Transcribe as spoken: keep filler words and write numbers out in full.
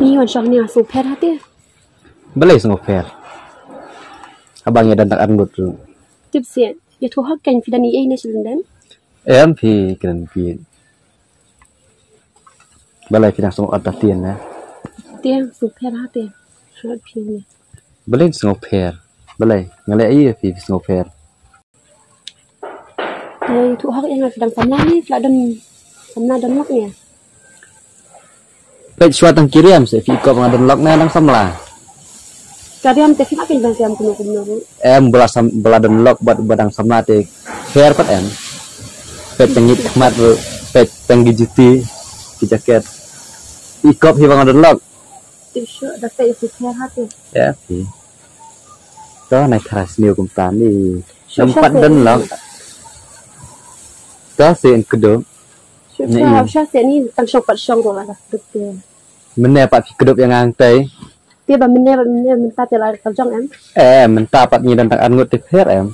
Ni wan shong ni nga sngewpher ha te. Balei sngewpher? Haba ngi don tang ar ngut ruh. Tip siat. Ïathuh hok kein phi don ei ei ne sha lyndet? Em phi kren phi. Balei phi dang sngewpher ta tien ne? Te sngewpher ha te. Sngewpher phi ne. Balei sngewpher? Balei? Nga leh ei phi sngewpher? Te ïathuh hok ïa nga phi dang samla ne phi la don samla don lok ne. Peit shuwa tang ki riam se phi kop nga don lok ne dang samla. Ka riam te phi la pyn dang riam kumno kumno ruh. Em bala sam bala don lok bad ba dang samla te pher pat em. Peit tang ngit khmat ruh, peit tang ki juti, ki jaket. Phi kop hi ba nga don lok. Tip shuh da peit phi pher ha te. Ya phi. To nai thara sniew kumta ni. Shuh, ngam shuh pat te don ni. Lok. To se en kdup. Shuh, ni shuh, shuh se ni tang shong pat shong ruh la da kdup te. Mynne pat phi kdup ïa nga hangtei. Te ba mynne ba mynne mynta te la ka jong em. Eh, mynta pat ngi don tang ar ngut te pher em.